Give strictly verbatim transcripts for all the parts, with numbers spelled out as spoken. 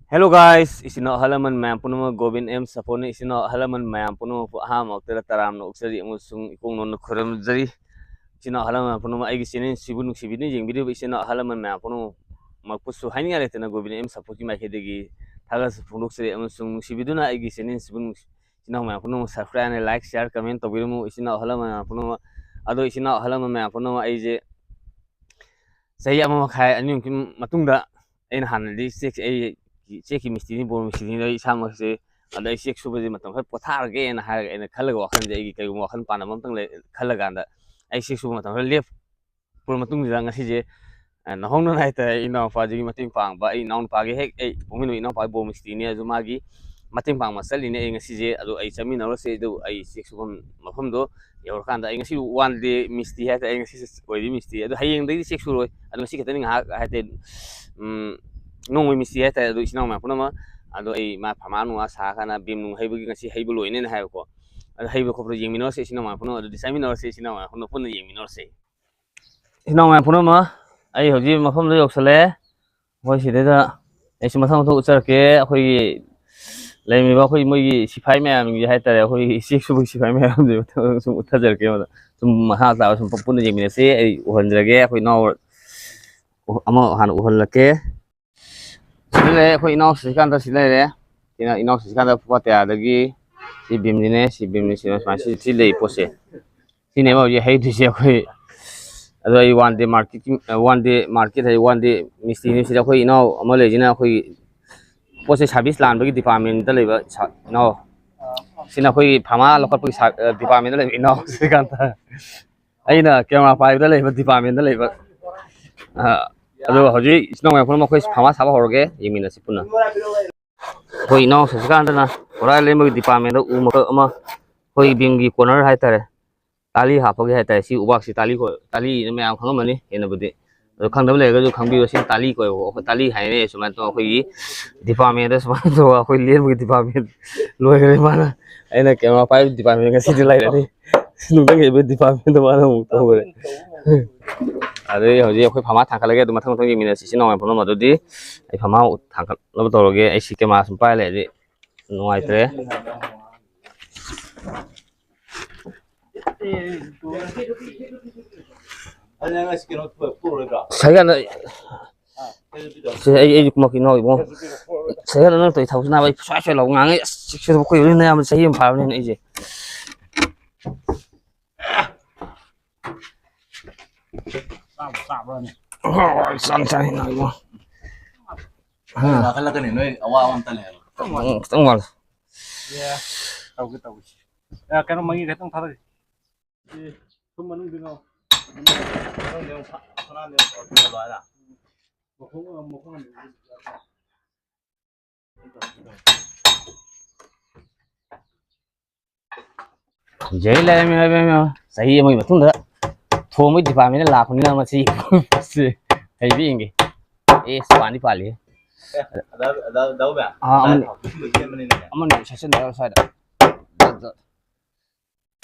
Hello guys, ꯏꯆꯤꯟ ꯏꯅꯥꯎ ꯑꯍꯜ ꯂꯃꯟ ꯃꯌꯥꯝ ꯄꯨꯝꯅꯃꯛ, ꯒꯣꯕꯤꯟ ꯑꯦꯝ ꯁꯥꯄꯣꯟꯅ ꯏꯆꯤꯟ ꯏꯅꯥꯎ ꯑꯍꯜ ꯂꯃꯟ ꯃꯌꯥꯝ ꯄꯨꯝꯅꯃꯛꯄꯨ ꯑꯍꯥꯟꯕ ꯃꯛꯇꯗ ꯇꯔꯥꯝꯅ ꯑꯣꯛꯆꯔꯤ ꯑꯃꯁꯨꯡ ꯏꯀꯣꯛ ꯅꯣꯟꯅ ꯈꯨꯔꯨꯝꯖꯔꯤ꯫ ꯏꯆꯤꯟ ꯏꯅꯥꯎ ꯑꯍꯜ ꯂꯃꯟ ꯄꯨꯝꯅꯃꯛ, ꯑꯩꯒꯤ ꯆꯦꯅꯦꯜꯁꯤꯕꯨ ꯅꯨꯡꯁꯤꯕꯤꯗꯨꯅ ꯌꯦꯡꯕꯤꯔꯤꯕ ꯏꯆꯤꯟ ꯏꯅꯥꯎ ꯑꯍꯜ ꯂꯃꯟ ꯃꯌꯥꯝ ꯄꯨꯝꯅꯃꯛꯄꯨꯁꯨ ꯍꯥꯏꯅꯤꯡꯉꯥꯏ ꯂꯩꯇꯅ ꯒꯣꯕꯤꯟ ꯑꯦꯝ ꯁꯥꯄꯣꯟꯒꯤ ꯃꯥꯏꯀꯩꯗꯒꯤ ꯊꯥꯒꯠꯄ ꯐꯣꯡꯗꯣꯛꯆꯔꯤ ꯑꯃꯁꯨꯡ ꯅꯨꯡꯁꯤꯕꯤꯗꯨꯅ ꯑꯩꯒꯤ ꯆꯦꯅꯦꯜꯁꯤꯕꯨ ꯅꯨꯡꯁꯤ-, ꯏꯆꯤꯟ ꯏꯅꯥꯎ ꯃꯌꯥꯝ ꯄꯨꯝꯅꯃꯛ subscribe and like, share, comment ꯇꯧꯕꯤꯔꯝꯃꯨ ꯏꯆꯤꯟ ꯏꯅꯥꯎ ꯑꯍꯜ ꯂꯃꯟ ꯃꯌꯥꯝ ꯄꯨꯝꯅꯃꯛ꯫ ꯑꯗꯣ ꯏꯆꯤꯟ ꯏꯅꯥꯎ ꯑꯍꯜ ꯂꯃꯟ ꯃꯌꯥꯝ ꯄꯨꯝꯅꯃꯛ, ꯑꯩꯁꯦ ꯆꯍꯤ ꯑꯃ ꯃꯈꯥꯏ ꯑꯅꯤꯃꯨꯛꯀꯤ ꯃꯇꯨꯡꯗ ꯑꯩꯅ ꯍꯥꯟꯅꯗꯤ ꯆꯦꯛ, ꯑꯩ ꯆꯦꯛꯀꯤ ꯃꯤꯁꯇ꯭ꯔꯤꯅꯤ, ꯕꯣꯔ ꯃꯤꯁꯇ꯭ꯔꯤꯅꯤ, ꯑꯗ ꯑꯩ ꯏꯁꯥꯃꯛꯁꯦ, ꯑꯗ ꯑꯩ ꯆꯦꯛ ꯁꯨꯕꯁꯦ ꯃꯇꯝ ꯈꯔ ꯄꯣꯊꯥꯔꯒꯦꯅ ꯍꯥꯏꯔꯒ ꯑꯩꯅ ꯈꯜꯂꯒ, ꯋꯥꯈꯜꯁꯦ ꯑꯩꯒꯤ ꯀꯩꯒꯨꯝꯕ ꯋꯥꯈꯜ ꯄꯥꯟꯗꯕ ꯑꯃꯇꯪ ꯂꯩ ꯈꯜꯂꯀꯥꯟꯗ ꯑꯩ ꯆꯦꯛ ꯁꯨꯕ ꯃꯇꯝ ꯈꯔ ꯂꯦꯞꯄ ꯃꯇꯨꯡꯁꯤꯗ ꯉꯁꯤꯁꯦ, ꯑ, ꯅꯧꯍꯧꯅꯅ ꯍꯥꯏꯇꯥꯔꯦ, ꯑꯩ ꯏꯅꯥꯎꯄꯥꯁꯤꯒꯤ ꯃꯇꯦꯡ ꯄꯥꯡꯕ, ꯑꯩ ꯏꯅꯥꯎꯅꯨꯄꯥꯒꯤ ꯍꯦꯛ, ꯑꯩ ꯄꯣꯛꯃꯤꯟꯅꯕ ꯏꯅꯥꯎꯄꯥꯒꯤ ꯕꯣꯔ ꯃꯤꯁꯇ꯭ꯔꯤꯅꯦ, ꯑꯗꯨ ꯃꯥꯒꯤ ꯃꯇꯦꯡ ꯄꯥꯡꯕ ꯆꯠꯂꯤꯅꯦ ꯑꯩ ꯉꯁꯤꯁꯦ꯫ ꯑꯗꯣ ꯑꯩ ꯆꯠꯃꯤꯟꯅꯔꯨꯔꯁꯦ, ꯑꯗꯨ ꯑꯩ ꯆꯦꯛ ꯁꯨꯐꯝ ꯃꯐꯝꯗꯣ ꯌꯧꯔꯀꯥꯟꯗ ꯑꯩ ꯉꯁꯤ one day ꯃꯤꯁꯇ꯭ꯔꯤ ꯍꯥꯏꯇꯥꯔꯦ, ꯑꯩ ꯉꯁꯤ ꯑꯣꯏꯔꯤ ꯃꯤꯁꯇ꯭ꯔꯤ꯫ ꯑꯗꯣ ꯍꯌꯦꯡꯗꯒꯤꯗꯤ ꯆꯦꯛ ꯁꯨꯔꯣꯏ, ꯑꯗꯣ ꯉꯁꯤ ꯈꯛꯇꯅꯤ ꯉꯥꯏꯍꯥꯛ ꯍꯥꯏꯇꯥꯔꯦ, ꯎꯝ, ꯅꯣꯡꯃꯩ ꯃꯤꯁꯇ꯭ꯔꯤ ꯍꯥꯏꯇꯥꯔꯦ꯫ ꯑꯗꯣ ꯏꯆꯤꯟ ꯏꯅꯥꯎ ꯃꯌꯥꯝ ꯄꯨꯝꯅꯃꯛ, ꯑꯗꯣ ꯑꯩ ꯃꯥ ꯐꯥꯃꯥ ꯅꯨꯡꯉꯥ ꯁꯥꯔꯀꯥꯟꯗ ꯕꯤꯝ ꯅꯨꯡ ꯍꯩꯕꯒꯤ ꯉꯁꯤ ꯍꯩꯕ ꯂꯣꯏꯅꯦꯅ ꯍꯥꯏꯕꯀꯣ꯫ ꯑꯗꯣ ꯍꯩꯕ ꯈꯣꯠꯄꯗꯣ ꯌꯦꯡꯃꯤꯟꯅꯔꯁꯦ ꯏꯆꯤꯟ ꯏꯅꯥꯎ ꯃꯌꯥꯝ ꯄꯨꯝꯅꯃꯛ, ꯑꯗꯨꯗꯤ ꯆꯠꯃꯤꯟꯅꯔꯁꯦ ꯏꯆꯤꯟ ꯏꯅꯥꯎ ꯃꯌꯥꯝ ꯄꯨꯝꯅꯃꯛ ꯄꯨꯟꯅ ꯌꯦꯡꯃꯤꯟꯅꯔꯁꯦ꯫ ꯏꯆꯤꯟ ꯏꯅꯥꯎ ꯃꯌꯥꯝ ꯄꯨꯝꯅꯃꯛ, ꯑꯩ ꯍꯧꯖꯤꯛ ꯃꯐꯝꯗ ꯌꯧꯁꯜꯂꯛꯑꯦ꯫ ꯑꯩꯈꯣꯏ ꯁꯤꯗꯩꯗ ꯑꯩꯁꯨ ꯃꯊꯪ ꯃꯊꯪ ꯎꯠꯆꯔꯛꯀꯦ꯫ ꯑꯩꯈꯣꯏꯒꯤ ꯂꯩꯔꯝꯃꯤꯕ ꯑꯩꯈꯣꯏ ꯃꯣꯏꯒꯤ ꯁꯤꯐꯥꯏ ꯃꯌꯥꯝꯒꯤ ꯍꯥꯏꯇꯥꯔꯦ, ꯑꯩꯈꯣꯏꯒꯤ ꯆꯦꯛ ꯁꯨꯕꯒꯤ ꯁꯤꯐꯥꯏ ꯃꯌꯥꯝꯁꯦ ꯃꯊꯪ ꯃꯊꯪ ꯁꯨꯝ ꯎꯠꯊꯖꯔꯛꯀꯦ꯫ ꯁꯨꯝ ꯃꯈꯥ ꯇꯥꯕ ꯁꯨꯝ ꯄꯨꯟꯅ ꯌꯦꯡꯃꯤꯟꯅꯁꯦ꯫ ꯑꯩ ꯎꯍꯟꯖꯔꯒꯦ, ꯑꯩꯈꯣꯏ ꯏꯅꯥꯎ ꯑꯃ ꯍꯥꯟꯅ ꯎꯍꯜꯂꯛꯀꯦ꯫ ꯁꯤꯗ ꯂꯩꯔꯦ ꯑꯩꯈꯣꯏ ꯏꯅꯥꯎ ꯁ꯭ꯔꯤꯀꯥꯟꯇ, ꯁꯤ ꯂꯩꯔꯦ꯫ ꯁꯤꯅ ꯏꯅꯥꯎ ꯁ꯭ꯔꯤꯀꯥꯟꯇ ꯄꯥꯇ꯭ꯌꯥꯗꯒꯤ ꯁꯤ ꯕꯤꯝꯁꯤꯅꯦ, ꯁꯤ ꯕꯤꯝꯅꯤ, ꯁꯤ ꯁꯨꯃꯥꯏꯅ ꯁꯤ, ꯁꯤ ꯂꯩ ꯄꯣꯠꯁꯦ꯫ ꯁꯤꯅꯦꯕ ꯍꯧꯖꯤꯛ ꯍꯩꯗꯣꯏꯁꯦ ꯑꯩꯈꯣꯏ꯫ ꯑꯗꯣ ꯑꯩ one day market, one day market ꯍꯥꯏꯗꯤ one day ꯃꯤꯁꯇ꯭ꯔꯤꯅꯤ꯫ ꯁꯤꯗ ꯑꯩꯈꯣꯏ ꯏꯅꯥꯎ ꯑꯃ ꯂꯩꯁꯤꯅ ꯑꯩꯈꯣꯏꯒꯤ ꯄꯣꯠꯁꯦ service ꯂꯥꯟꯕꯒꯤ departmentꯇ ꯂꯩꯕ ꯁꯥ-, ꯏꯅꯥꯎ꯫ ꯁꯤꯅ ꯑꯩꯈꯣꯏꯒꯤ ꯐꯥꯃꯥ ꯂꯧꯈꯠꯄꯒꯤ ꯁꯥ-, departmentꯇ ꯂꯩꯕ ꯏꯅꯥꯎ ꯁ꯭ꯔꯤꯀꯥꯟꯇ꯫ ꯑꯩꯅ camera ꯄꯥꯏꯕꯗ ꯂꯩꯕ departmentꯇ ꯂꯩꯕ꯫ ꯑ, ꯑꯗꯣ ꯍꯧꯖꯤꯛ ꯏꯆꯤꯟ ꯏꯅꯥꯎ ꯃꯌꯥꯝ ꯄꯨꯝꯅꯃꯛ ꯑꯩꯈꯣꯏ ꯐꯥꯃꯥ ꯁꯥꯕ ꯍꯧꯔꯒꯦ, ꯌꯦꯡꯃꯤꯟꯅꯁꯤ ꯄꯨꯟꯅ꯫ ꯑꯩꯈꯣꯏ ꯏꯅꯥꯎ ꯁꯁꯤꯀꯥꯟꯇꯅ ꯄꯨꯔꯥ ꯂꯦꯝꯕꯒꯤ departmentꯇ ꯎ ꯃꯀꯛ ꯑꯃ, ꯑꯩꯈꯣꯏ ꯕꯤꯝꯒꯤ corner ꯍꯥꯏꯇꯥꯔꯦ, ꯇꯥꯂꯤ ꯍꯥꯞꯄꯒꯤ ꯍꯥꯏꯇꯥꯔꯦ꯫ ꯁꯤ ꯎꯕꯥꯛꯁꯤ ꯇꯥꯂꯤ ꯀꯣꯏ-, ꯇꯥꯂꯤꯅ ꯃꯌꯥꯝ ꯈꯪꯉꯝꯃꯅꯤ ꯍꯦꯟꯅꯕꯨꯗꯤ, ꯑꯗꯣ ꯈꯪꯗꯕ ꯂꯩꯔꯒꯁꯨ ꯈꯪꯕꯤꯌꯨ꯫ ꯁꯤ ꯇꯥꯂꯤ ꯀꯣꯏꯕꯀꯣ, ꯑꯩꯈꯣꯏ ꯇꯥꯂꯤ ꯍꯥꯏꯅꯩ꯫ ꯁꯨꯃꯥꯏꯅ ꯇꯧꯔꯒ ꯑꯩꯈꯣꯏꯒꯤ departmentꯇ ꯁꯨꯃꯥꯏꯅ ꯇꯧꯔꯒ ꯑꯩꯈꯣꯏ ꯂꯦꯝꯕꯒꯤ department ꯂꯣꯏꯈ꯭ꯔꯦ꯫ ꯃꯥꯅ, ꯑꯩꯅ camera ꯄꯥꯏꯕ department ꯉꯁꯤꯗꯤ ꯂꯩꯔꯅꯤ꯫ ꯅꯨꯡꯗꯪ ꯍꯩꯕ departmentꯇ ꯃꯥꯅ ꯑꯃꯨꯛ ꯇꯧꯈ꯭ꯔꯦ꯫ ꯑ, ꯑꯗꯨꯗꯤ ꯍꯧꯖꯤꯛ ꯑꯩꯈꯣꯏ ꯐꯥꯃꯥ ꯊꯥꯡꯒꯠꯂꯒꯦ, ꯑꯗꯨ ꯃꯊꯪ ꯃꯊꯪ ꯌꯦꯡꯃꯤꯟꯅꯁꯤ꯫ ꯏꯆꯤꯟ ꯏꯅꯥꯎ ꯃꯌꯥꯝ ꯄꯨꯝꯅꯃꯛ ꯑꯗꯨꯗꯤ ꯑꯩ ꯐꯥꯃꯥ ꯊꯥꯡꯒꯠꯅꯕ ꯇꯧꯔꯒꯦ꯫ ꯑꯩ ꯁꯤ ꯀꯦꯃꯦꯔꯥ ꯁꯨꯝ ꯄꯥꯏ ꯂꯩꯔꯗꯤ ꯅꯨꯡꯉꯥꯏꯇ꯭ꯔꯦ꯫ ꯁꯍꯤꯌꯥꯅ ꯁꯤ ꯑꯩ, ꯑꯩ ꯀꯨꯝꯃꯛꯀꯦ ꯏꯅꯥꯎ ꯏꯕꯨꯡꯉꯣ꯫ ꯁꯍꯤꯌꯥꯅ ꯅꯪ ꯇꯧꯔꯤ ꯊꯕꯛꯁꯤ ꯅꯥꯕ ꯑꯩ ꯁ꯭ꯋꯥꯏ ꯁ꯭ꯋꯥꯏ ꯂꯥꯎ ꯉꯥꯡꯉꯦ꯫ ꯑꯁ ꯁꯤꯛꯁꯇ ꯑꯩꯈꯣꯏ ꯌꯨꯝ ꯅꯌꯥꯝꯕ ꯆꯍꯤ ꯑꯃ ꯐꯥꯔꯕꯅꯤꯅ ꯑꯩꯁꯦ꯫ ꯆꯥꯕ꯭ꯔꯅꯦ? ꯆꯥꯅꯤ, ꯆꯥꯅꯤ ꯏꯅꯥꯎ ꯏꯕꯨꯡꯉꯣ꯫ ꯍꯥ? ꯋꯥꯈꯠꯂꯛꯀꯅꯤ ꯅꯣꯏ ꯑꯋꯥꯕ ꯑꯝꯇ ꯂꯩꯔꯣꯏ꯫ ꯈꯤꯇꯪ ꯋꯥꯠꯂꯤ꯫ ꯇꯧꯒꯦ ꯇꯧꯒꯦ꯫ ꯑ, ꯀꯩꯅꯣ ꯃꯍꯤ ꯈꯤꯇꯪ ꯊꯥꯗꯒꯦ꯫ ꯁꯤ ꯁꯨꯝ ꯃꯅꯨꯡꯗ ꯉꯥꯎ꯫ ꯃꯅꯨꯡꯗ ꯑꯃꯨꯛ ꯐ-, ꯐꯅꯥꯟꯗ ꯑꯃꯨꯛ ꯐ-, ꯐ-, ꯐ-, ꯐ-, ꯃꯈꯣꯡ ꯑꯃ, ꯃꯈꯣꯡ ꯑꯃ꯫ ꯌꯦꯡ ꯂꯩꯔꯝꯃꯦ ꯍꯥꯏꯕ ꯆꯍꯤ ꯑꯃꯒꯤ ꯃꯇꯨꯡꯗ ꯊꯣꯡꯕꯒꯤ ꯗꯤꯄꯥꯔꯠꯃꯦꯟꯗ ꯂꯥꯛꯄꯅꯤꯅ ꯃꯁꯤ ꯍꯩꯕ ꯌꯦꯡꯒꯦ꯫ ꯑꯦ, ꯄꯥꯟꯗꯤ ꯄꯥꯜꯂꯤ꯫ ꯑꯦ, ꯑꯗꯥ, ꯑꯗꯥ, ꯑꯗꯥ ꯎꯕ? ꯑꯥ, ꯑꯃꯅꯤ꯫ ꯑꯗꯥ ꯊꯥꯎ ꯁꯦꯝꯕ ꯅꯤꯅꯦ꯫ ꯑꯃꯅꯤ ꯁꯦꯠꯆꯟꯗꯔ ꯁ꯭ꯋꯥꯏꯗ꯫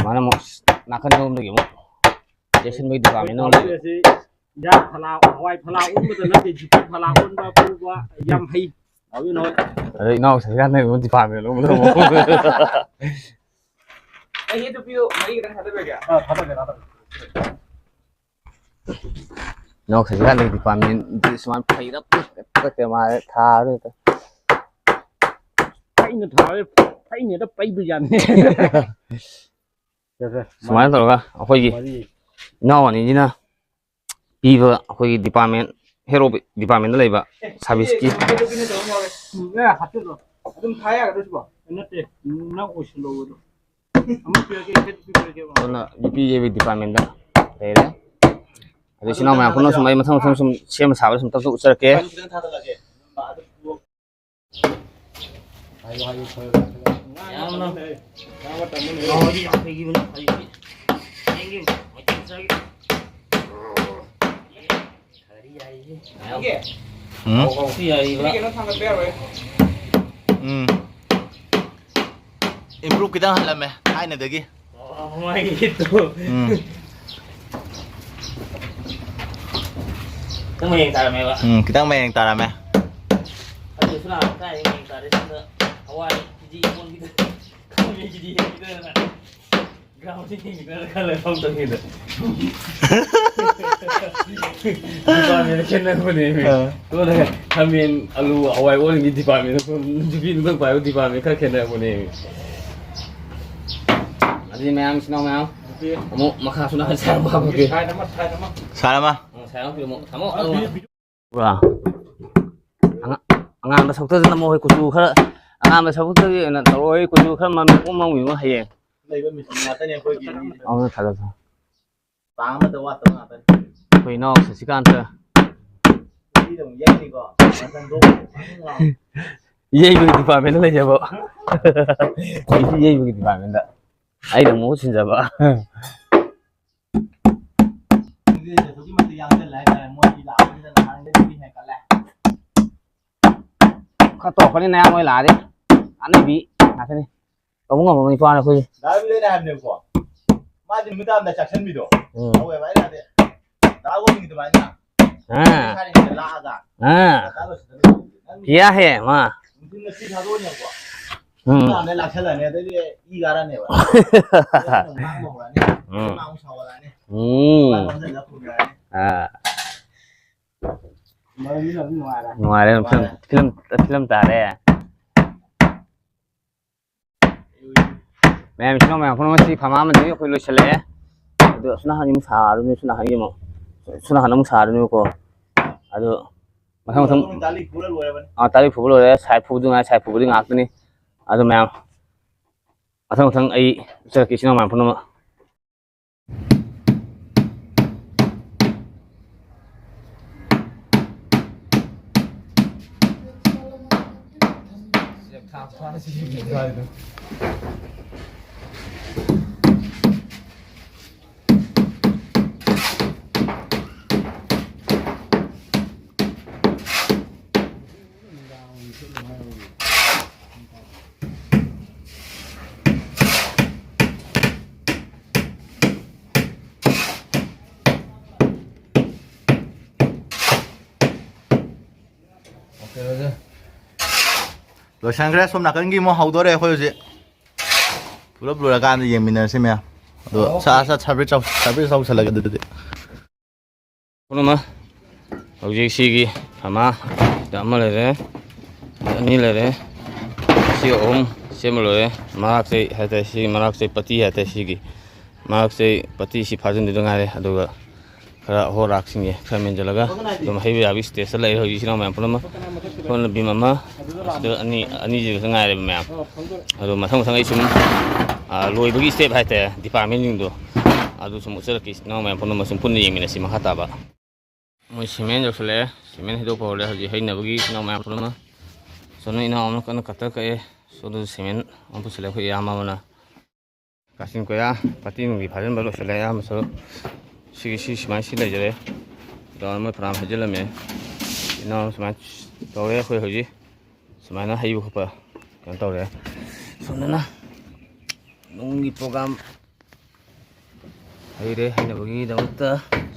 ꯃꯥꯅ ꯑꯃꯨꯛ ꯅꯥꯀꯟ ꯂꯣꯝꯗꯒꯤ ꯑꯃꯨꯛ ꯌꯩꯁꯟꯕꯒꯤ ꯗꯤꯄꯥꯔꯠꯃꯦꯟ ꯑꯃ ꯂꯩꯕ꯫ ꯑꯁꯤ ꯏꯟꯖꯥꯡ ꯐꯂꯥ, ꯍꯋꯥꯏ ꯐꯂꯥ ꯑꯣꯟꯕꯗ ꯅꯠꯇꯦ, ꯖꯤꯄꯤ ꯐꯂꯥ ꯑꯣꯟꯕ ꯄꯨꯕ ꯌꯥꯝ ꯍꯩ꯫ ꯅꯥꯎꯕꯤ ꯅꯣꯏ꯫ ꯑꯗꯩ ꯏꯅꯥꯎ ꯁꯖꯤꯀꯥꯟꯇ ꯑꯃꯨꯛ ꯗꯤꯄꯥꯔꯠꯃꯦꯟ ꯂꯣꯝꯗ ꯑꯃꯨꯛ꯫ ꯑꯩ ꯑꯗꯨ ꯄꯤꯌꯨ, ꯃꯍꯤ ꯈꯤꯇꯪ ꯊꯥꯗꯕꯤꯔꯒꯦ꯫ ꯑꯥ, ꯊꯥꯗꯒꯦ, ꯊꯥꯗꯒꯦ꯫ ꯅꯣꯛꯁꯤꯗꯤ ꯀꯥꯟꯗ ꯗꯤꯄꯥꯔꯠꯃꯦꯟꯗꯤ ꯁꯨꯃꯥꯏꯅ ꯐꯩꯔꯞ ꯐꯩꯔꯞ ꯃꯥꯜꯂꯦ ꯊꯥꯔꯦ꯫ ꯑꯩꯅ ꯊꯥꯔꯦ, ꯑꯩꯅ ꯍꯦꯛꯇ ꯄꯩꯕ ꯌꯥꯅꯤ꯫ ꯁꯦ, ꯁꯦ, ꯁꯨꯃꯥꯏꯅ ꯃꯔꯤ, ꯇꯧꯔꯒ ꯑꯩꯈꯣꯏꯒꯤ ꯃꯔꯤ꯫ ꯏꯅꯥꯎ ꯑꯅꯤꯁꯤꯅ ꯄꯤꯕ ꯑꯩꯈꯣꯏꯒꯤ ꯗꯤꯄꯥꯔꯠꯃꯦꯟ, ꯍꯦꯔꯣ ꯗꯤꯄꯥꯔꯠꯃꯦꯟꯗ ꯂꯩꯕ ꯁꯥꯔꯚꯤꯁꯀꯤ꯫ ꯎꯝ, ꯑꯦ, ꯍꯥꯞꯆꯤꯜꯂꯣ꯫ ꯑꯗꯨꯝ ꯊꯥ ꯌꯥꯒꯗ꯭ꯔꯣ ꯁꯤꯕꯣ? ꯅꯠꯇꯦ, ꯅꯪ ꯑꯣꯏꯁꯤꯜꯂꯣ ꯑꯗꯣ꯫ ꯑꯃ ꯄꯤꯔꯛꯀꯦ, ꯁꯦꯠ ꯄꯤꯔꯛꯀꯦꯕ꯫ ꯑꯗꯨꯅ ꯌꯨ ꯄꯤ ꯑꯦꯒꯤ ꯗꯤꯄꯥꯔꯠꯃꯦꯟꯗ ꯂꯩꯔꯦ꯫ ꯑꯗꯨ ꯏꯆꯤꯟ ꯏꯅꯥꯎ ꯃꯌꯥꯝ ꯄꯨꯝꯅꯃꯛ ꯁꯨꯝ ꯑꯩ ꯃꯊꯪ ꯃꯊꯪ ꯁꯨꯝ ꯁꯦꯝꯕ ꯁꯥꯕꯗ ꯁꯨꯝ ꯇꯞ ꯇꯞ ꯎꯠꯆꯔꯛꯀꯦ꯫ ꯌꯥꯝꯅ ꯉꯥꯎꯔꯗꯤ ꯌꯥꯝ ꯍꯩꯈꯤꯕꯅꯤ꯫ ꯍꯧꯖꯤꯛꯇꯤ ꯆꯦꯡꯒꯤ ꯃꯩꯇꯩ ꯃꯆꯥꯒꯤ ꯎꯝ꯫ ꯁꯤ ꯌꯥꯏꯕ꯫ ꯎꯝ꯫ ꯏꯝꯄ꯭ꯔꯨꯞ ꯈꯤꯇꯪ ꯍꯜꯂꯝꯃꯦ ꯊꯥꯏꯅꯗꯒꯤ꯫ ꯑꯣ, ꯃꯥꯒꯤ ꯍꯤꯠꯇꯣ꯫ ꯎꯝ꯫ ꯈꯤꯇꯪ ꯃꯌꯦꯡ ꯇꯥꯔꯝꯃꯦꯕ꯫ ꯎꯝ, ꯈꯤꯇꯪ ꯃꯌꯦꯡ ꯇꯥꯔꯝꯃꯦ꯫ ꯑꯗꯨꯁꯨ ꯅꯍꯥꯟ ꯀꯥꯏꯗꯩ ꯃꯌꯦꯡ ꯇꯥꯔꯦ? ꯁꯣꯝꯗ ꯍꯋꯥꯏ ꯀꯦ ꯖꯤ ꯑꯃꯣꯟꯒꯤꯗ, ꯈꯥꯃꯦꯟ ꯀꯦ ꯖꯤ ꯍꯦꯟꯒꯤꯗꯅ ꯒ꯭ꯔꯥꯎꯟꯗ ꯌꯦꯡꯈꯤꯗꯅ ꯈꯔ ꯂꯩꯔ ꯐꯝ ꯆꯪꯈꯤꯗ꯫ ꯗꯤꯄꯥꯔꯠꯃꯦꯟꯗ ꯈꯦꯠꯅꯔꯛꯄꯅꯦꯃꯤ꯫ ꯑꯥ꯫ ꯁꯣꯝꯗ ꯈꯥꯃꯦꯟ, ꯑꯂꯨ, ꯍꯋꯥꯏ ꯑꯣꯟꯒꯤ ꯗꯤꯄꯥꯔꯠꯃꯦꯟꯗ ꯅꯨꯄꯤ ꯅꯨꯄꯥ ꯄꯥꯏꯕ ꯗꯤꯄꯥꯔꯠꯃꯦꯟ ꯈꯔ ꯈꯦꯠꯅꯔꯛꯄꯅꯦꯃꯤ꯫ ꯑꯗꯨꯗꯤ ꯃꯌꯥꯝ, ꯏꯆꯤꯟ ꯏꯅꯥꯎ ꯃꯌꯥꯝ, ꯑꯃꯨꯛ ꯃꯈꯥ ꯁꯣꯝ ꯅꯥꯀꯟ ꯁꯥꯏ ꯑꯃꯨꯛ ꯍꯥꯞꯄꯛꯀꯦ꯫ ꯁꯥꯏ ꯑꯃ, ꯁꯥꯏ ꯑꯃ꯫ ꯁꯥꯏ ꯑꯃ꯫ ꯑ, ꯁꯥꯏ ꯑꯃ ꯄꯤꯔꯝꯃꯣ꯫ ꯊꯝꯃꯣ, ꯑꯗꯨꯝ꯫ ꯄꯨꯔꯥ ꯑꯉꯥ-, ꯑꯉꯥꯡꯕ ꯁꯔꯨꯛꯇ ꯅꯝꯃꯣ, ꯍꯣꯏ, ꯀꯨꯆꯨ ꯈꯔ, ꯑꯉꯥꯡꯕ ꯁꯔꯨꯛꯇꯒꯤ ꯑꯣꯏꯅ ꯇꯧꯔꯣ, ꯍꯣꯏ, ꯀꯨꯆꯨ ꯈꯔ ꯃꯝ-, ꯃꯝ-, ꯃꯝꯈꯤꯅꯣ ꯍꯌꯦꯡ꯫ ꯂꯩꯕ ꯃꯦꯆꯤꯟ ꯉꯥꯛꯇꯅꯦ ꯑꯩꯈꯣꯏꯒꯤ ꯃꯤꯁꯦ꯫ ꯑꯧ, ꯊꯥꯖ-, ꯊꯥꯖ-, ꯆꯥꯡ ꯑꯃꯗ ꯋꯥꯠꯇꯕ ꯉꯥꯛꯇꯅꯤ꯫ ꯑꯩꯈꯣꯏ ꯏꯅꯥꯎ ꯁꯁꯤꯀꯥꯟꯇ꯫ ꯅꯨꯄꯤꯗ ꯑꯃꯨꯛ ꯌꯩꯅꯤꯀꯣ, ꯃꯇꯝꯗꯣ꯫ ꯌꯩꯕꯒꯤ ꯗꯤꯄꯥꯔꯠꯃꯦꯟꯗ ꯂꯩꯖꯕ꯫ ꯅꯨꯄꯤ ꯌꯩꯕꯒꯤ ꯗꯤꯄꯥꯔꯠꯃꯦꯟꯗ꯫ ꯑꯩꯅ ꯃꯍꯨꯠ ꯁꯤꯟꯖꯕ꯫ ꯑꯗꯨꯗꯤ ꯑꯗꯨꯛꯀꯤ ꯃꯇꯤꯛ ꯌꯥꯡꯁꯜꯂꯦ ꯍꯥꯏꯇꯥꯔꯦ, ꯃꯣꯏꯒꯤ ꯂꯥꯛꯄꯁꯤꯗ ꯅꯍꯥꯟꯒꯩꯗꯒꯤ ꯍꯦꯟꯒꯠꯂꯦ꯫ ꯈꯔ ꯇꯧꯔꯛꯀꯅꯤ ꯅꯌꯥꯝꯕ ꯍꯣꯏ ꯂꯥꯛꯑꯗꯤ꯫ ꯑꯅꯩꯕꯤ ꯉꯥꯛꯇꯅꯤ꯫ ꯇꯧꯕ ꯉꯝꯕ ꯅꯨꯄꯥꯅꯤ ꯑꯩꯈꯣꯏꯁꯦ꯫ ꯗꯥ ꯔꯕꯤꯟ ꯂꯩꯅꯦ ꯍꯥꯏꯕꯅꯦꯕꯀꯣ꯫ ꯃꯥꯗꯤ ꯅꯨꯃꯤꯠ ꯇꯥꯔꯝꯗꯥꯏ ꯆꯥꯛꯁꯟꯕꯤꯗꯣ꯫ ꯎꯝ꯫ ꯇꯧꯋꯦꯕ ꯑꯩꯅ ꯍꯥꯏꯗꯤ꯫ ꯗꯥ ꯋꯥꯡꯒꯤ ꯑꯗꯨꯃꯥꯏꯅ꯫ ꯑꯥ꯫ ꯏꯁꯥꯅ ꯍꯦꯛꯇ ꯂꯥꯛꯑꯒ꯫ ꯑꯥ꯫ ꯉꯟꯇꯥ ꯂꯣꯏꯁꯤꯟꯗꯅ ꯇꯧꯕꯤꯗꯣ꯫ ꯅꯪ ꯀꯤꯌꯥ ꯍꯦ ꯃꯥ꯫ ꯅꯨꯡꯊꯤꯜ ꯉꯁꯤ ꯊꯥꯗꯣꯛꯑꯅꯦꯕꯀꯣ꯫ ꯎꯝ꯫ ꯅꯨꯃꯤꯗꯥꯡꯗ ꯂꯥꯛꯁꯜꯂꯅꯤ, ꯑꯗꯩꯗꯤ ꯏ ꯀꯥꯔꯅꯦꯕ꯫ ꯑꯗꯩ ꯑꯃꯨꯛ ꯉꯥꯡꯕ ꯍꯧꯔꯛꯑꯅꯤ꯫ ꯎꯝ꯫ ꯃꯥ ꯑꯃꯨꯛ ꯁꯥꯎꯒꯠꯂꯛꯑꯅꯤ꯫ ꯎꯝ꯫ ꯃꯥ ꯅꯝꯁꯤꯜꯂꯒ ꯐꯨꯝꯈ꯭ꯔꯅꯤ꯫ ꯑꯥ꯫ ꯃꯔꯝꯗꯨꯅ ꯑꯗꯨꯝ ꯅꯨꯡꯉꯥꯏꯔꯦ꯫ ꯅꯨꯡꯉꯥꯏꯔꯦ꯫ ꯐꯤꯂꯝ, ꯅꯨꯡꯉꯥꯏꯔꯦ꯫ ꯐꯤꯂꯝ, ꯐꯤꯂꯝ ꯇꯥꯔꯦ꯫ ꯃꯌꯥꯝ ꯏꯆꯤꯟ ꯏꯅꯥꯎ ꯃꯌꯥꯝ ꯄꯨꯝꯅꯃꯛ ꯁꯤ ꯐꯝꯃ ꯑꯃꯗꯒꯤ ꯑꯩꯈꯣꯏ ꯂꯣꯏꯁꯤꯜꯂꯛꯑꯦ꯫ ꯑꯗꯨ ꯑꯁꯣꯝ ꯅꯥꯀꯟꯒꯤ ꯑꯃꯨꯛ ꯁꯥꯔꯅꯤ, ꯁꯣꯝ ꯅꯥꯀꯟꯒꯤ ꯑꯃꯨꯛ, ꯁꯣꯝ ꯅꯥꯀꯟꯗ ꯑꯃꯨꯛ ꯁꯥꯔꯅꯤꯕꯀꯣ꯫ ꯑꯗꯨ ꯃꯊꯪ ꯃꯊꯪ꯫ ꯇꯥꯂꯤ ꯐꯨꯔ ꯂꯣꯏꯔꯕꯅꯤ꯫ ꯑꯥ, ꯇꯥꯂꯤ ꯐꯨꯕ ꯂꯣꯏꯔꯦ꯫ ꯁꯥꯏ ꯐꯨꯕꯗꯨ ꯉꯥꯏ, ꯁꯥꯏ ꯐꯨꯕꯗꯤ ꯉꯥꯛꯇꯅꯤ꯫ ꯑꯗꯨ ꯃꯌꯥꯝ ꯃꯊꯪ ꯃꯊꯪ ꯑꯩ ꯎꯠꯆꯔꯛꯀꯦ ꯏꯆꯤꯟ ꯏꯅꯥꯎ ꯃꯌꯥꯝ ꯄꯨꯝꯅꯃꯛ꯫ ꯂꯣꯏꯁꯟꯈ꯭ꯔꯦ꯫ ꯁꯣꯝ ꯅꯥꯀꯟꯒꯤ ꯑꯃꯨꯛ ꯍꯧꯗꯣꯔꯦ ꯑꯩꯈꯣꯏ ꯍꯧꯖꯤꯛ꯫ ꯄꯨꯂꯞ ꯂꯣꯏꯔꯀꯥꯟꯗ ꯌꯦꯡꯃꯤꯟꯅꯔꯁꯤ ꯃꯌꯥꯝ꯫ ꯑꯗꯣ ꯑꯣꯀꯦ꯫ ꯁꯠ ꯁꯠ ꯁꯔꯚꯤꯁ ꯇꯧ-, ꯁꯔꯚꯤꯁ ꯇꯧꯁꯜꯂꯒꯦ ꯑꯗꯨꯗꯤ꯫ ꯄꯨꯝꯅꯃꯛ ꯍꯧꯖꯤꯛ ꯁꯤꯒꯤ ꯑꯃ, ꯁꯤꯗ ꯑꯃ ꯂꯩꯔꯦ, ꯁꯤꯗ ꯑꯅꯤ ꯂꯩꯔꯦ, ꯁꯤ ꯑꯍꯨꯝ ꯁꯦꯝꯕ ꯂꯣꯏꯔꯦ꯫ ꯃꯔꯥꯛ ꯆꯩ ꯍꯥꯏꯇꯥꯔꯦ, ꯁꯤ ꯃꯔꯥꯛ ꯆꯩ ꯄꯇꯤ ꯍꯥꯏꯇꯥꯔꯦ, ꯁꯤꯒꯤ ꯃꯔꯥꯛ ꯆꯩ ꯄꯇꯤ ꯁꯤ ꯐꯥꯖꯤꯟꯗꯣꯏꯗ ꯉꯥꯏꯔꯦ꯫ ꯑꯗꯨꯒ ꯈꯔ ꯑꯍꯣꯔꯥꯛꯁꯤꯡꯁꯦ ꯈꯔ ꯃꯦꯟꯁꯤꯜꯂꯒ ꯑꯗꯨꯝ ꯍꯩꯕ ꯌꯥꯕꯒꯤ ꯁ꯭ꯇꯦꯖꯇ ꯂꯩꯔꯦ ꯍꯧꯖꯤꯛ ꯏꯆꯤꯟ ꯏꯅꯥꯎ ꯃꯌꯥꯝ ꯄꯨꯝꯅꯃꯛ꯫ ꯁꯣꯝꯅ ꯕꯤꯝ ꯑꯃ, ꯑꯁꯤꯗ ꯑꯅꯤ, ꯑꯅꯤꯁꯤ ꯈꯛꯇ ꯉꯥꯏꯔꯦꯕ ꯃꯌꯥꯝ꯫ ꯑꯗꯣ ꯃꯊꯪ ꯃꯊꯪ ꯑꯩ ꯁꯨꯝ, ꯑꯥ, ꯂꯣꯏꯕꯒꯤ ꯁ꯭ꯇꯦꯞ ꯍꯥꯏꯇꯥꯔꯦ, ꯗꯤꯄꯥꯔꯠꯃꯦꯟꯁꯤꯡꯗꯣ ꯑꯗꯨ ꯁꯨꯝ ꯎꯠꯆꯔꯛꯀꯦ ꯏꯆꯤꯟ ꯏꯅꯥꯎ ꯃꯌꯥꯝ ꯄꯨꯝꯅꯃꯛ ꯁꯨꯝ ꯄꯨꯟꯅ ꯌꯦꯡꯃꯤꯟꯅꯁꯤ ꯃꯈꯥ ꯇꯥꯕ꯫ ꯃꯣꯏ ꯁꯤꯃꯦꯟ ꯌꯧꯁꯜꯂꯛꯑꯦ, ꯁꯤꯃꯦꯟ ꯍꯩꯗꯣꯛꯄ ꯍꯧꯔꯦ ꯍꯧꯖꯤꯛ ꯍꯩꯅꯕꯒꯤ ꯏꯆꯤꯟ ꯏꯅꯥꯎ ꯃꯌꯥꯝ ꯄꯨꯝꯅꯃꯛ꯫ ꯁꯣꯝꯗ ꯏꯅꯥꯎ ꯑꯃꯅ ꯀꯟꯅ ꯀꯇꯔ ꯀꯛꯑꯦ, ꯁꯣꯝꯗꯁꯨ ꯁꯤꯃꯦꯟ ꯑꯃ ꯄꯨꯁꯜꯂꯦ ꯑꯩꯈꯣꯏ ꯏꯌꯥꯝꯕ ꯑꯃꯅ꯫ ꯀꯥꯆꯤꯟ ꯀꯣꯌꯥ ꯄꯥꯇꯤ ꯅꯨꯡꯗꯤ ꯐꯥꯖꯤꯟꯕ ꯂꯣꯏꯁꯤꯜꯂꯦ ꯑꯌꯥꯝꯕꯁꯨ꯫ ꯁꯤꯒꯤ ꯁꯤ ꯁꯨꯃꯥꯏꯅ ꯁꯤ ꯂꯩꯖꯔꯦ꯫ ꯗꯨꯀꯥꯟ ꯃꯣꯏ ꯐꯅꯌꯥꯝ ꯍꯩꯖꯤꯜꯂꯝꯃꯦ꯫ ꯏꯅꯥꯎ ꯁꯨꯃꯥꯏꯅ ꯇꯧꯔꯦ ꯑꯩꯈꯣꯏ ꯍꯧꯖꯤꯛ꯫ ꯁꯨꯃꯥꯏꯅ ꯍꯩꯕ ꯈꯣꯠꯄ ꯀꯩꯅꯣ ꯇꯧꯔꯦ꯫ ꯁꯣꯝꯗꯅ ꯅꯨꯡꯒꯤ ꯄ꯭ꯔꯣꯒ꯭ꯔꯥꯝ ꯍꯩꯔꯦ, ꯍꯩꯅꯕꯒꯤꯗꯃꯛꯇ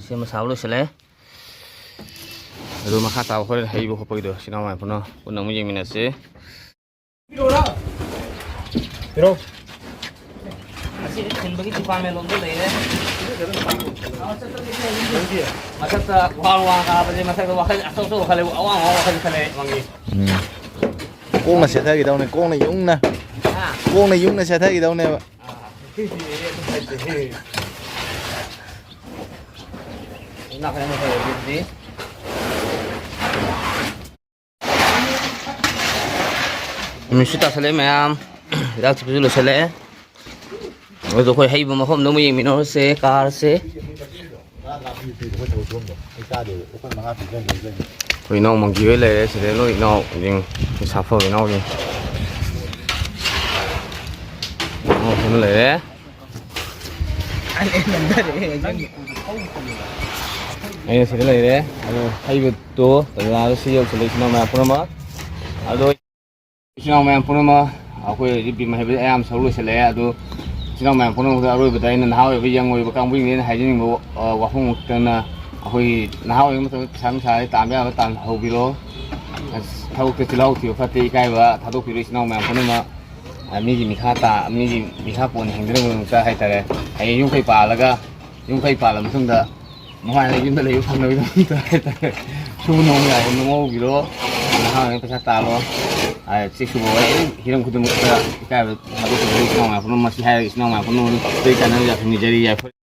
ꯁꯦꯝꯕ ꯁꯥꯕ ꯂꯣꯏꯁꯤꯜꯂꯦ꯫ ꯑꯗꯨ ꯃꯈꯥ ꯇꯥꯕ ꯍꯣꯔꯦꯟ ꯍꯩꯕ ꯈꯣꯠꯄꯒꯤꯗꯣ ꯏꯆꯤꯟ ꯏꯅꯥꯎ ꯃꯌꯥꯝ ꯄꯨꯟꯅ, ꯄꯨꯟꯅ ꯑꯃꯨꯛ ꯌꯦꯡꯃꯤꯟꯅꯁꯤ꯫ ꯄꯤꯔꯛꯑꯣ꯫ ꯑꯁꯤ ꯊꯤꯟꯕꯒꯤ ꯗꯤꯄꯥꯔꯠꯃꯦꯟ ꯂꯣꯝꯗ ꯂꯩꯔꯦ꯫ ꯃꯊꯛꯇ ꯋꯥꯡ ꯋꯥꯡ ꯀꯥꯕꯁꯦ ꯃꯊꯛꯇ ꯋꯥꯈꯜ ꯑꯆꯧ ꯑꯆꯧꯕ ꯈꯜꯂꯦ, ꯑꯋꯥꯡ ꯑꯋꯥꯡ ꯋꯥꯈꯜ ꯈꯜꯂꯦ ꯃꯪꯒꯤ꯫ ꯎꯝ꯫ ꯀꯣꯛꯅ ꯁꯦꯠꯊꯈꯤꯗꯧꯅꯦ, ꯀꯣꯛꯅ ꯌꯨꯡꯅ꯫ ꯍꯥ? ꯀꯣꯛꯅ ꯌꯨꯡꯅ ꯁꯦꯠꯊꯈꯤꯗꯧꯅꯦꯕ꯫ ꯑꯥ꯫ ꯅꯥꯀꯟ ꯑꯃ ꯇꯧꯔꯒꯦ ꯑꯗꯨꯗꯤ꯫ ꯅꯨꯃꯤꯠꯁꯨ ꯇꯥꯁꯜꯂꯛꯑꯦ ꯃꯌꯥꯝ꯫ ꯍꯤꯗꯥꯛ ꯊꯤꯠꯄꯁꯨ ꯂꯣꯏꯁꯤꯜꯂꯛꯑꯦ꯫ ꯑꯗꯨ ꯑꯩꯈꯣꯏ ꯍꯩꯕ ꯃꯐꯝꯗ ꯑꯃꯨꯛ ꯌꯦꯡꯃꯤꯟꯅꯔꯨꯁꯦ, ꯀꯥꯔꯁꯦ꯫ ꯑꯩꯈꯣꯏ ꯏꯅꯥꯎ ꯃꯪꯒꯤ ꯍꯣꯏ ꯂꯩꯔꯦ ꯁꯤꯗ, ꯂꯣꯏ ꯏꯅꯥꯎꯁꯤꯡ, ꯁꯥꯐꯕ ꯏꯅꯥꯎꯁꯤꯡ꯫ ꯏꯅꯥꯎ ꯑꯃ ꯂꯩꯔꯦ꯫ ꯑꯩꯅ ꯁꯤꯗ ꯂꯩꯔꯦ꯫ ꯑꯗꯣ ꯍꯩꯕꯗꯣ ꯇꯟꯖꯥꯗꯣ ꯁꯤ ꯌꯧꯁꯤꯜꯂꯦ, ꯏꯆꯤꯟ ꯏꯅꯥꯎ ꯃꯌꯥꯝ ꯄꯨꯝꯅꯃꯛ꯫ ꯑꯗꯣ ꯏꯆꯤꯟ ꯏꯅꯥꯎ ꯃꯌꯥꯝ ꯄꯨꯝꯅꯃꯛ, ꯑꯩꯈꯣꯏ ꯍꯧꯖꯤꯛ ꯕꯤꯝ ꯍꯩꯕꯗ ꯑꯌꯥꯝꯕ ꯁꯔꯨꯛ ꯂꯣꯏꯁꯤꯜꯂꯛꯑꯦ꯫ ꯑꯗꯨ ꯏꯆꯤꯟ ꯏꯅꯥꯎ ꯃꯌꯥꯝ ꯄꯨꯝꯅꯃꯛꯇ ꯑꯔꯣꯏꯕꯗ ꯑꯩꯅ ꯅꯍꯥ ꯑꯣꯏꯕ, ꯌꯪ ꯑꯣꯏꯕ ꯀꯥꯡꯕꯨꯁꯤꯡꯗ ꯑꯩꯅ ꯍꯥꯏꯖꯅꯤꯡꯕ, ꯑ, ꯋꯥꯐꯝ ꯑꯃꯈꯛꯇꯅ, ꯑꯩꯈꯣꯏꯒꯤ ꯅꯍꯥ ꯑꯣꯏꯔꯤꯉꯩ ꯃꯇꯝꯗ ꯄꯩꯁꯥ ꯅꯨꯡꯁꯥꯁꯦ ꯇꯥꯟꯕ ꯌꯥꯕ ꯇꯥꯟꯍꯧꯕꯤꯔꯣ꯫ ꯑꯁ, ꯊꯕꯛꯇ ꯆꯤꯜꯍꯥꯎ ꯊꯤꯕ ꯐꯠꯇꯦ, ꯏꯀꯥꯏꯕ ꯊꯥꯗꯣꯛꯄꯤꯔꯣ ꯏꯆꯤꯟ ꯏꯅꯥꯎ ꯃꯌꯥꯝ ꯄꯨꯝꯅꯃꯛ꯫ ꯑ, ꯃꯤꯒꯤ ꯃꯤꯈꯥ ꯇꯥ-, ꯃꯤꯒꯤ ꯃꯤꯈꯥ ꯄꯣꯟꯅ ꯍꯤꯡꯗꯅꯕꯒꯤꯗꯃꯛꯇ ꯍꯥꯏꯇꯥꯔꯦ, ꯍꯌꯦꯡ ꯌꯨꯝ ꯀꯩ ꯄꯥꯜꯂꯒ, ꯌꯨꯝ ꯀꯩ ꯄꯥꯜꯂ ꯃꯇꯨꯡꯗ ꯅꯨꯡꯉꯥꯏꯅ ꯌꯨꯝꯗ ꯂꯩꯕ ꯐꯪꯅꯕꯒꯤꯗꯃꯛꯇ ꯍꯥꯏꯇꯥꯔꯦ, ꯁꯨꯕ ꯅꯣꯝꯕ ꯌꯥꯕ ꯅꯣꯝꯍꯧꯕꯤꯔꯣ, ꯅꯍꯥ ꯑꯣꯏꯅ ꯄꯩꯁꯥ ꯇꯥꯜꯂꯣ꯫ ꯑ, ꯆꯦꯛ ꯁꯨꯕ ꯋꯥꯏ, ꯍꯤꯔꯝ ꯈꯨꯗꯤꯡꯃꯛꯇ ꯏꯀꯥꯏꯕ ꯊꯥꯗꯣꯛꯄꯤꯔꯣ ꯏꯆꯤꯟ ꯏꯅꯥꯎ ꯃꯌꯥꯝ ꯄꯨꯝꯅꯃꯛ꯫ ꯃꯁꯤ ꯍꯥꯏꯔꯒ ꯏꯆꯤꯟ ꯏꯅꯥꯎ ꯃꯌꯥꯝ ꯄꯨꯝꯅꯃꯛ ꯆꯩ ꯆꯥꯟꯅꯕ ꯌꯥꯊꯪ ꯅꯤꯖꯔꯤ, ꯌꯥꯏꯐꯔꯦ꯫